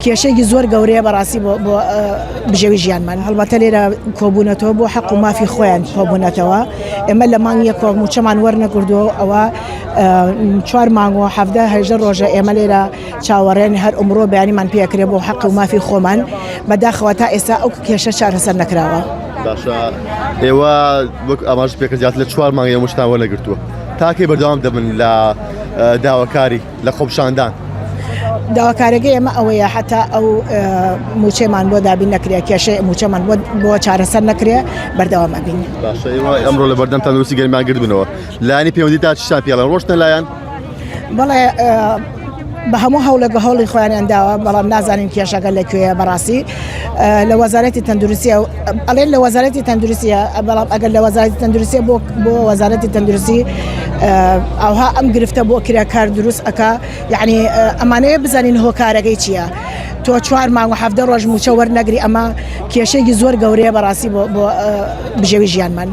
کێشەیەکی زۆر گەورەیە بەڕاستی بۆ بۆ بژێوی ژیانمان هەڵبەتە لێرە کۆبوونەتەوە بۆ حەق و مافی خۆیان کۆبوونەتەوە ئێمە لە مانگ یەکەوە موچەمان وەرنەگردووە ئەوە چوار مانگ و حەڤدە هەژدە ڕۆژە ئێمە لێرە چاوەڕێن هەر ئەمڕۆ بەیانیمان پێکرێ بۆ حەق و مافی خۆمان بەداخەوە تا ئێستا ئەو کێشە چارەسەر نەکراوە. باشە ئێوە وەک ئاماژە پێکرد زیاتر لە چوار مانگ ئێوە موچەتان وەرنەگرتووە تاکەی بەردەوام دەبن لە داواکاری لە خۆپیشاندان. داواکارەکەی ئێمە ئەوەیە حتا ئەو موچەمان بۆ دابین نەکرێت کێشەی موچەمان بۆ بۆ چارەسەر نەکرێ بەردەوام ئەبین. باشە ئێوە ئەمڕۆ لە بەردەم تەندروستی گەرمیان گردبوونەوە لایەنی پەیوەندی تا چیتان پێڵێن ڕۆشتنە لایەن؟ بەڵێ بە هەموو هەوڵێک بە هەوڵی خۆیانیان داوە بەڵام نازانین کێشەکە لە کوێیە بەڕاستی لە وەزارەتی تەندروستیە ئەڵێن لە وەزارەتی تەندروستیە بەڵام ئەگەر لە وەزارەتی تەندروستیە بۆ بۆ وەزارەتی تەندروستی ئەوها ئەم گرفتە بۆ کرێکار دروست ئەکا یعنی ئەمانەیە بزانین هۆکارەکەی چییە تۆ چوار مانگ و حەڤدە ڕۆژ موچە وەرنەگری ئەمە کێشەیەکی زۆر گەورەیە بەڕاستی بۆ بۆ بژێوی ژیانمان.